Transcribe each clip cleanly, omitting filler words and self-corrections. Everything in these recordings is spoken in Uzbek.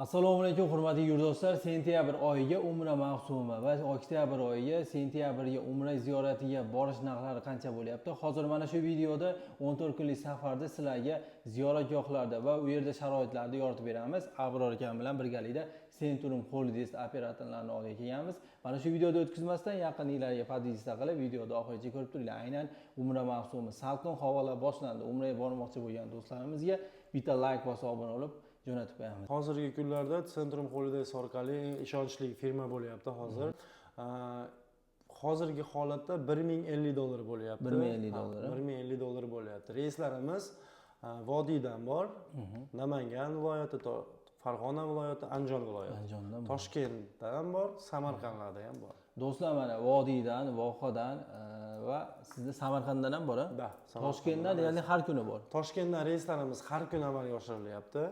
Assalomu alaykum, hurmatli yurtdoshlar. Sentyabr oyiga umra mavsumi va oktyabr oyiga, sentyabrga umra ziyoratiga borish narxlari qancha bo'lyapti? Hozir mana shu videoda 14 kunlik safarda sizlarga ziyoratgohlarda va u yerda sharoitlarni yoritib beramiz. Abror akam bilan birgalikda Centrum Holidays operatorlarini oldiga kelganmiz. Mana shu videoda o'tkazmasdan yaqininglarga поделиться qilib, videoni oxirigacha ko'rib turinglar. Aynan umra mavsumi, salqin havolar boshlandi. Umraga bormoqchi bo'lgan do'stlarimizga bitta layk bosib, obuna bo'lib jo'natib qo'yamiz. Hozirgi kunlarda Centrum Holidays orqali eng ishonchli firma bo'lyapti hozir. Hozirgi holatda 1050 dollar bo'lyapti. 1050 dollar, a? Ha, 1050 dollar bo'lyapti. Reyslarimiz vodiydan bor, Namangan viloyati, Farg'ona viloyati, Andijon viloyati. Andijondan bor. Toshkentdan bor, Samarqandlarda ham bor. Do'stlar, mana vodiydan, vohadan va sizda Samarqanddan ham bor, a? Да. Toshkentdan deyarli har kuni bor. Toshkentdan reyslarimiz har kuni amalga oshirilyapti.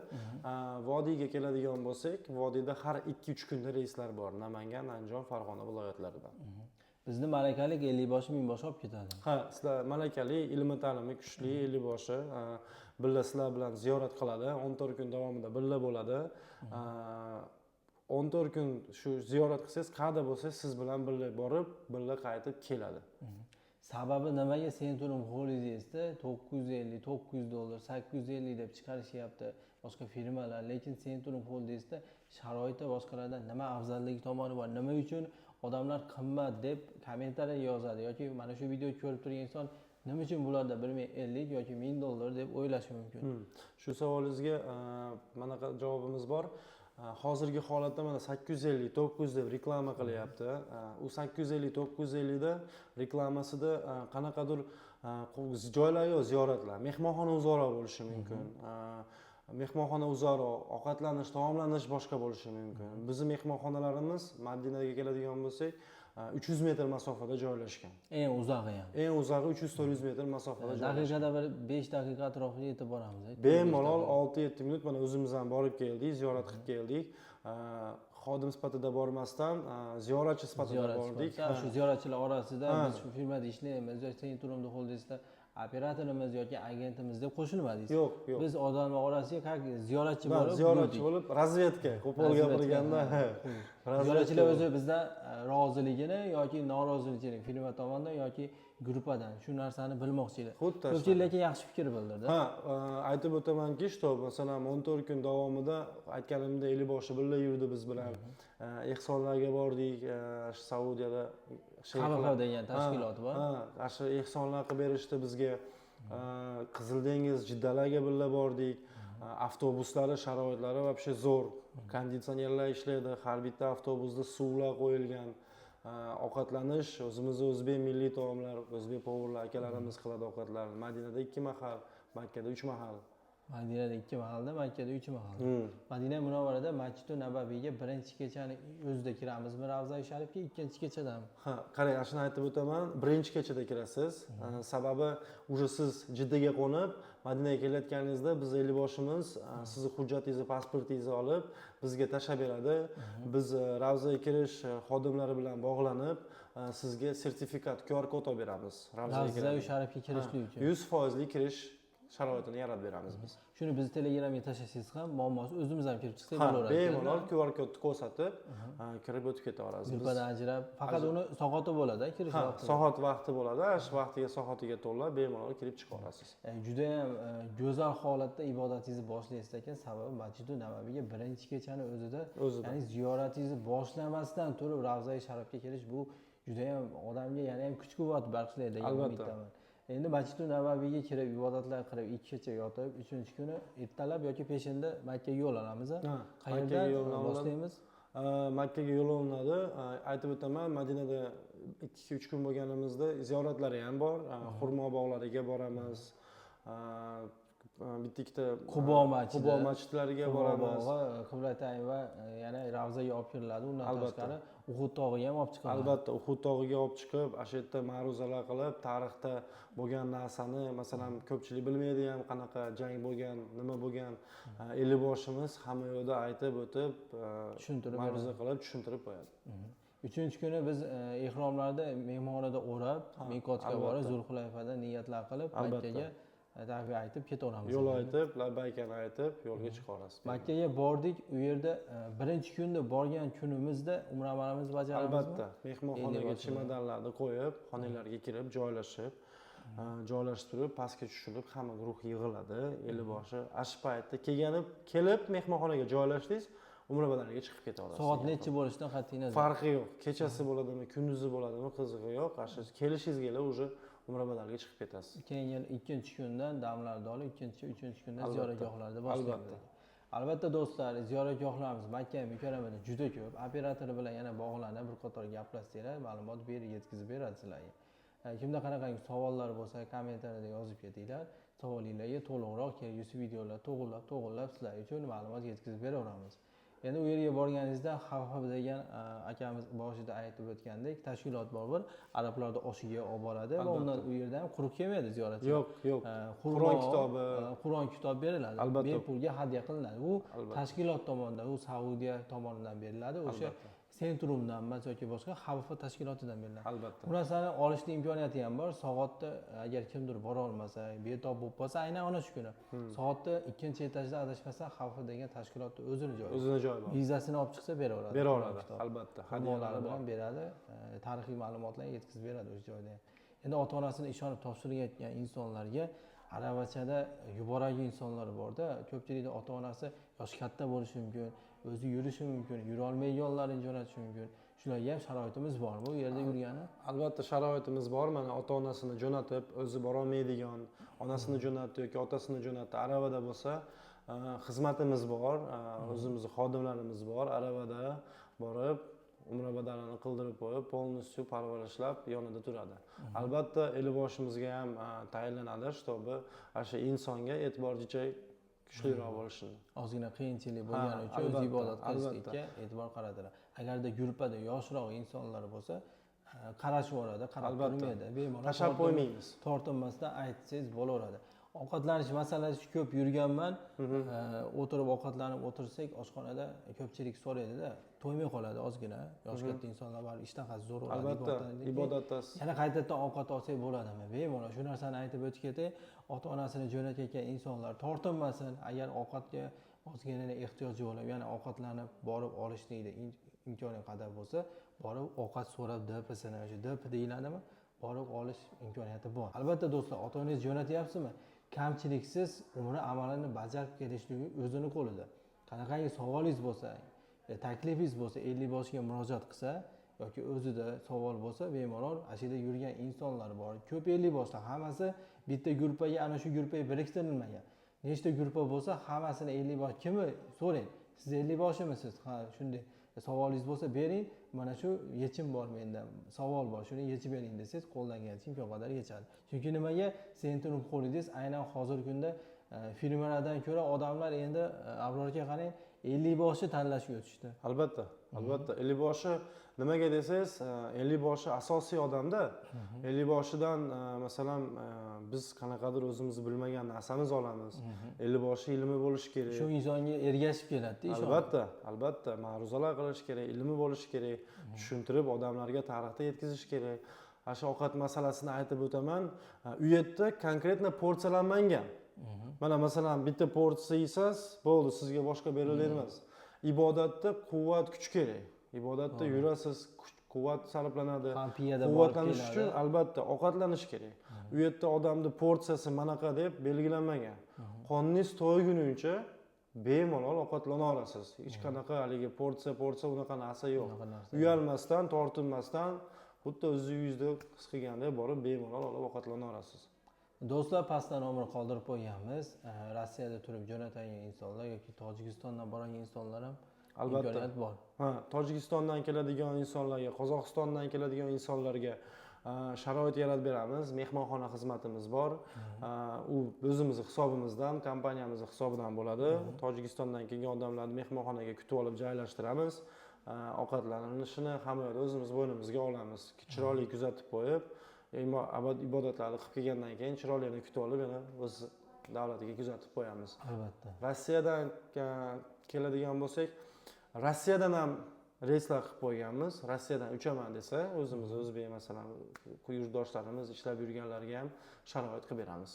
Vodiyga keladigan bo'lsak, vodiyda har 2-3 kunda reyslar bor. Namangan, Andijon, Farg'ona viloyatlaridan. Bizni malakalik ellikboshi, mingboshi olib ketadi. Ha, sizlar malakali, ilmi ta'limi kuchli ellikboshi birga sizlar bilan ziyorat qiladi. 14 kun davomida birga bo'ladi. 14 kun shu ziyorat qilsangiz, qayerda bo'lsangiz, siz bilan birga borib, birga qaytib keladi. Sababi nimaga Centrum Holidaysda 950, 900 dollar, 850 deb chiqarishyapti boshqa firmalar, lekin Centrum Holidaysda sharoiti boshqalardan nima afzalligi tomoni bor? Nima uchun odamlar qimmat deb kommentariy yozadi yoki mana shu videoni ko'rib turgan inson nima uchun bularda 1050 yoki 1000 dollar deb o'ylashi mumkin? Shu savolingizga manaqa javobimiz bor. Hozirgi holatda mana 850, 900 deb reklama qilyapti. U 850, 950 da reklamasida qanaqadir joylar yo'q, ziyoratlar. Mehmonxona uzoqroq bo'lishi mumkin. Mehmonxona uzoqroq, ovqatlanish, taomlanish boshqa bo'lishi mumkin. Bizni mehmonxonalarimiz, Madinaga keladigan bo'lsak, 300 metr masofada joylashgan. Eng uzog'i ham. Eng uzog'i 300-400 metr masofada joylashgan. Daqiqada bir 5 daqiqa atrofiga yetib boramiz. Bemalol 6-7 minut. Mana o'zimiz ham borib keldik, ziyorat qilib keldik. Xodim sifatida bormasdan, ziyoratchi sifatida ziyoratchi bordik. sifatida. Shu ziyoratchilar orasida biz shu firmada ishlaymiz yoki Centrumda Holidaysda operatorimiz yoki agentimiz deb qo'shilmadingiz. Yo'q. Biz odamlar orasiga как ziyoratchi bo'lib ziyoratchi yurdik. bo'lib, разведка, qo'pol Разведка, gapirganda. ha. Разведка Ziyoratchilar bo'lib. o'zi bizdan roziligini yoki noroziligini firma tomonidan yoki gruppadan, shu narsani bilmoqchi edi. Xuddi Ko'pchilik lekin yaxshi fikr bildirdi. Ha, aytib o'tamanki, что masalan 14 kun davomida, aytganimdek, ellikboshi birga yurdi biz bilan. Ehsonlarga bordik, shu Saudiyada shayxlar- KVH degan tashkilot bor. Ha, shu ehsonlar qilib berishdi bizga. Qizil dengiz, Jiddalarga birga bordik. Avtobuslari sharoitlari вообще zo'r. Konditsionerlar ishlaydi, har bitta avtobusda suvlar qo'yilgan. Ovqatlanish o'zimizni o'zbek milliy taomlar, o'zbek повар lar akalarimiz qiladi ovqatlarni. Madinada ikki mahal, Makkada uch mahal. Madinada ikki mahalda, Makkada uch mahal. Madina Munavvarada Masjidi Nabaviyga birinchi kechani o'zida kiramizmi Ravzai Sharifga, ikkinchi kechadami? Ha, qarang, ana shuni aytib o'taman. Birinchi kechada kirasiz. Sababi уже siz Jiddaga qo'nib, Madinaga kelayotganingizda biz ellikboshimiz sizni hujjatingizni, pasportingizni olib, bizga tashlab beradi. Biz Ravzaga kirish xodimlari bilan bog'lanib, sizga sertifikat, QR kod olib beramiz. Ravzaga Ravzai kiradi. Sharifga kirishlik uchun. 100 foizli kirish sharoitini yaratib beramiz biz. Shuni bizni Telegramga tashlasangiz ham muammosi, o'zimiz ham kirib chiqsak Ha, bo'laveradi. Bemalol QR kodni ko'rsatib, kirib o'tib keta olasiz. Gruppadan ajrab, faqat uni soati bo'ladi kirish vaqti. Soat vaqti bo'ladi, shu vaqtiga, soatiga to'lab bemalol kirib chiqa olasiz. Judayam go'zal holatda ibodatingizni boshlaysiz ekan, sababi Masjidi Nabaviyga birinchi kechani o'zida, O'zida. ya'ni ziyoratingizni boshlamasdan turib Ravzai Sharifga kelish, bu judayam odamga yana ham kuch quvvat bag'ishlaydi degan umiddaman. Endi Masjidi Nabaviyga kirib, ibodatlar qilib, ikki kecha yotib, uchinchi kuni ertalab yoki peshinda Makkaga yo'l olamiz, a? Ha, Qayerdan Makkaga yo'l olinadi. boshlaymiz? Makkaga yo'l olinadi. Aytib o'taman, Madinada 2-3 kun bo'lganimizda ziyoratlari ham bor. Xurmo bog'lariga boramiz. Bitta ikkita Qubo masjidi. Qubo masjidlariga Qubo boramiz. bog'i, Qiblatayn va yana Ravzaga olib kiriladi. Undan tashqari Uhud tog'iga ham olib chiqiladi. Albatta, Uhud tog'iga olib chiqib, ana shu yerda ma'ruzalar qilib, tarixda bo'lgan narsani, masalan, ko'pchilik bilmaydi ham, qanaqa jang bo'lgan, nima bo'lgan. Ellikboshimiz hamma yoqda aytib o'tib, Tushuntirib ma'ruza qilib tushuntirib qo'yadi. Uchinchi kuni biz ehromlarda mehmonxonada o'rab, miqotga borib, Zulhulayfada niyatlar qilib, Makkaga Takbir aytib ketaveramiz. Yo'l aytib, labbaykani aytib, yo'lga chiqaverasiz. Makkaga bordik, u yerda birinchi kunda borgan kunimizda umra amalimizni bajaramizmi? Albatta, mehmonxonaga chemodanlarni qo'yib, xonalarga kirib, joylashib, joylashtirib, pastga tushirib, hamma guruh yig'iladi, ellikboshi. Shu paytda kelib mehmonxonaga joylashdingiz, umra badaniga chiqib keta olasiz. Soat necha bo'lishidan qat'iy nazar. Farqi yo'q. Kechasi bo'ladimi, kunduzi bo'ladimi, qizig'i yo'q. Shu kelishingizga уже umra badaniga chiqib ketasiz. Keyin ikkinchi kundan damlarni olib, ikkinchi, uchinchi kundan ziyoratgohlarda boshlaymiz. Albatta do'stlar, ziyoratgohlarimiz Makka Mukarramada juda ko'p. Operator bilan yana bog'lanib bir qator gaplashsanglar, ma'lumot berib, yetkazib beradi sizlarga. Kimda qanaqangi savollar bo'lsa, kommentariyada yozib ketinglar. Savolinglarga to'liqroq kelgusi videolar to'g'irlab sizlar uchun ma'lumot yetkazib beraveramiz. Endi u yerga borganingizda Xavf degan akamiz boshida aytib o'tgandek tashkilot bor, bir arablarda oshiga olib boradi va undan u yerda ham quruq kelmaydi ziyoratchi. Yo'q, yo'q. Qur'on kitobi, Qur'on kitob beriladi. Bepulga hadya qilinadi. U tashkilot tomonidan, u Saudiya tomonidan beriladi. O'sha Sentrumdan emas yoki boshqa Xavf tashkilotidan beriladi. Albatta. Bu narsani olishning imkoniyati ham bor. Soatda agar kimdir bora olmasa, betob bo'lib qolsa, aynan ana shu kuni. Soatda ikkinchi etajda adashmasam Xavf degan tashkilotni o'zini joyi. O'zini joyi bor. Vizasini olib chiqsa beraveradi. Beraveradi, albatta. Hadiyalari bilan beradi, tarixiy ma'lumotlarni yetkazib beradi o'sha joyda ham. Endi ota-onasini ishonib topshirayotgan insonlarga aravachada yuboradigan insonlar borda, ko'pchilikda ota-onasi yoshi katta bo'lishi mumkin, o'zi yurishi mumkin, yurolmaydiganlarni jo'natishi mumkin. Shularga ham sharoitimiz bormi u yerda yurgani? Albatta sharoitimiz bor. Mana ota-onasini jo'natib, o'zi borolmaydigan, onasini jo'natdi yoki otasini jo'natdi, aravada bo'lsa, xizmatimiz bor, o'zimizni xodimlarimiz bor, aravada borib umra badalini qildirib qo'yib, полностью parvarishlab yonida turadi. Albatta ellikboshimizga ham tayinlanadi, чтобы o'sha insonga e'tibor jicha kuchliroq bo'lishini. Ozgina qiyinchilik bo'lgani uchun o'zi ibodat qilishlikka e'tibor qaratiladi. Agarda gruppada yoshroq insonlar bo'lsa, qarashaveradi, qarab turmaydi. Bemalol tashlab qo'ymaymiz. Tortinmasdan aytsangiz bo'laveradi. Ovqatlanish masalasi ko'p yurganman. O'tirib ovqatlanib o'tirsak, oshxonada ko'pchilik so'raydida, to'ymay qoladi ozgina. Yoshi katta insonlar bor, ishtahasi zo'r bo'ladi. Albatta, ibodatdasiz. Yana qaytadan ovqat olsak bo'ladimi? Bemalol shu narsani aytib o'tib ketay. Ota-onasini jo'natayotgan insonlar tortinmasin. Agar ovqatga ozgina ehtiyoji bo'lib, yana ovqatlanib borib olishlikda imkoni qadar bo'lsa, borib ovqat so'rab DPsini, o'sha DP deyiladimi? Borib olish imkoniyati bor. Albatta do'stlar, ota-onangiz jo'natyapsizmi? Kamchiliksiz umra amalini bajarib kelishligi o'zini qo'lida. Qanaqangi savolingiz bo'lsa, taklifingiz bo'lsa, ellikboshiga murojaat qilsa yoki o'zida savol bo'lsa, bemalol ana shu yerda yurgan insonlar bor. Ko'p ellikboshlar hammasi bitta gruppaga, ana shu gruppaga biriktirilmagan. Nechta gruppa bo'lsa, hammasini ellikbosh kimi so'rang. Siz ellikboshimisiz? Ha, shunday. Savolingiz bo'lsa bering, mana shu yechim bor menda, savol bor, shuni yechib bering desangiz, qo'ldan kelgancha imkon qadar yechadi. Chunki nimaga Centrum Holidays aynan hozirgi kunda firmalardan ko'ra odamlar endi Abror aka qarang, ellikboshi tanlashga o'tishdi. Albatta, albatta. Ellikboshi nimaga desangiz, ellikboshi asosiy odamda. Ellikboshidan masalan biz qanaqadir o'zimiz bilmagan narsamiz olamiz. Ellikboshi ilmi bo'lishi kerak. Shu insonga ergashib keladi-da ishonib. Albatta, albatta ma'ruzalar qilish kerak, ilmi bo'lishi kerak, tushuntirib odamlarga tarixda yetkazish kerak. Ana shu ovqat masalasini aytib o'taman. U yerda konkretно porsiyalanmagan. Mana masalan bitta porsiya yeysiz, bo'ldi, sizga boshqa beriladi emas. Ibodatda quvvat, kuch kerak. Ibodatda yurasiz, quvvat sarflanadi. Quvvatlanish uchun albatta ovqatlanish kerak. U yerda odamni porsiyasi manaqa deb belgilanmagan. Qoningiz to'ygununcha bemalol ovqatlana olasiz. Hech qanaqa haligi porsiya unaqa narsa yo'q. Uyalmasdan, tortinmasdan, xuddi o'zingiz uyingizda his qilgandek borib bemalol olib ovqatlana olasiz. Do'stlar, pastda nomer qoldirib qo'yganmiz. Rossiyada turib jo'natadigan insonlar yoki Tojikistondan borgan insonlar ham albatta imkoniyat bor. Ha, Tojikistondan keladigan insonlarga, Qozog'istondan keladigan insonlarga sharoit yaratib beramiz. Mehmonxona xizmatimiz bor. U o'zimizni hisobimizdan, kompaniyamizni hisobidan bo'ladi. Tojikistondan kelgan odamlarni mehmonxonaga kutib olib joylashtiramiz. Ovqatlanishini hamma yerda o'zimiz bo'ynimizga olamiz. Chiroyli kuzatib qo'yib, ibodatlarni qilib kelgandan keyin chiroyli kutib olib yana o'z davlatiga kuzatib qo'yamiz. Albatta. Rossiyadan keladigan bo'lsak, Rossiyadan ham reyslar qilib qo'yganmiz. Rossiyadan uchaman desa, o'zimiz o'zbek masalan yurtdoshlarimiz ishlab yurganlarga ham sharoit qilib beramiz.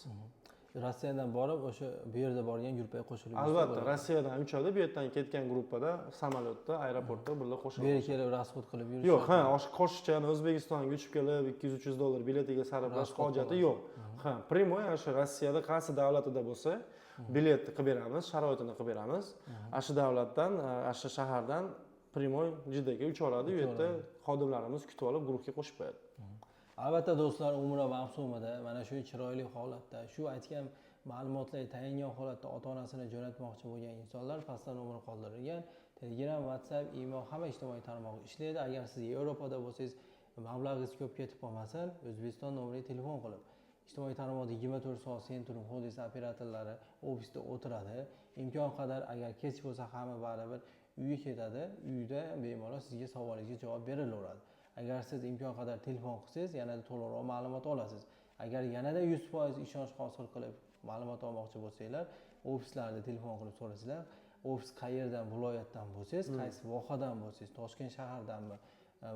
Rossiyadan borib, o'sha bu yerda borgan gruppaga qo'shilib yursa Albatta, bo'ladi. Rossiyadan uchadi, bu yerdan ketgan gruppada samolyotda, aeroportda birga Bu qo'shiladi. yerga kelib расход qilib yurish. Yo'q, ha, qo'shiqcha O'zbekistonga uchib kelib 200-300 dollar biletiga sarflash Расход hojati qilasiz. yo'q. Ha, прямой ana shu Rossiyada qaysi davlatida bo'lsa, biletni qilib beramiz, sharoitini qilib beramiz. Ana shu davlatdan, ana shu shahardan прямой Jiddaga ucha oladi. U yerda xodimlarimiz kutib olib, guruhga qo'shib qo'yadi. Albatta, do'stlar, umra mavsumida mana shu chiroyli holatda, shu aytgan ma'lumotlarga tayangan holatda ota onasini jo'natmoqchi bo'lgan insonlar, pastda nomer qoldirilgan. Telegram, WhatsApp, imo, hamma ijtimoiy tarmoq ishlaydi. Agar siz Yevropada bo'lsangiz, mablag'ingiz ko'p ketib qolmasin, O'zbekiston nomeriga telefon qilib, ijtimoiy tarmoqda 24 soat Centrum Holidays operatorlari ofisda o'tiradi. Imkon qadar, agar kech bo'lsa, hamma baribir uyga ketadi. Uyda bemalol sizga savolingizga javob berilaveradi. Agar siz imkon qadar telefon qilsangiz, yanada to'liqroq ma'lumot olasiz. Agar yanada 100% ishonch hosil qilib ma'lumot olmoqchi bo'lsanglar, ofislarda telefon qilib so'rasanglar, ofis qayerdan, viloyatdan bo'lsangiz, qaysi vohadan bo'lsangiz, Toshkent shahardanmi,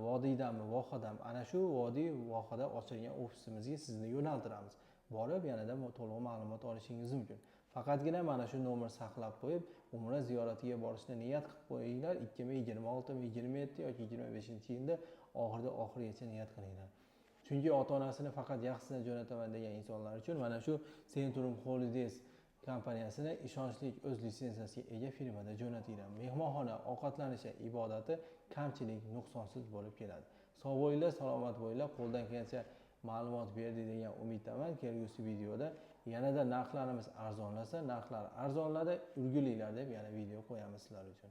vodiydanmi, vohadanmi, ana shu vodiy, vohada ochilgan ofisimizga sizni yo'naltiramiz. Borib yanada to'liq ma'lumot olishingiz mumkin. Faqatgina mana shu nomer saqlab qo'yib, umra ziyoratiga borishni niyat qilib qo'yinglar. 2026, 27 yoki 25-yilda oxirida oxirigacha niyat qilinglar. Chunki ota onasini faqat yaxshisini jo'nataman degan insonlar uchun mana shu Centrum Holidays kompaniyasini ishonchli, o'z litsenziyasiga ega firmada jo'natinglar. Mehmonxona, ovqatlanishi, ibodati kamchilik, nuqsonsiz bo'lib keladi. Sog' bo'linglar, salomat bo'linglar. Qo'ldan kelgancha ma'lumot berdik degan umiddaman. Kelgusi videoda yanada narxlarimiz arzonlasa, narxlar arzonladi, ulguringlar deb yana video qo'yamiz sizlar uchun.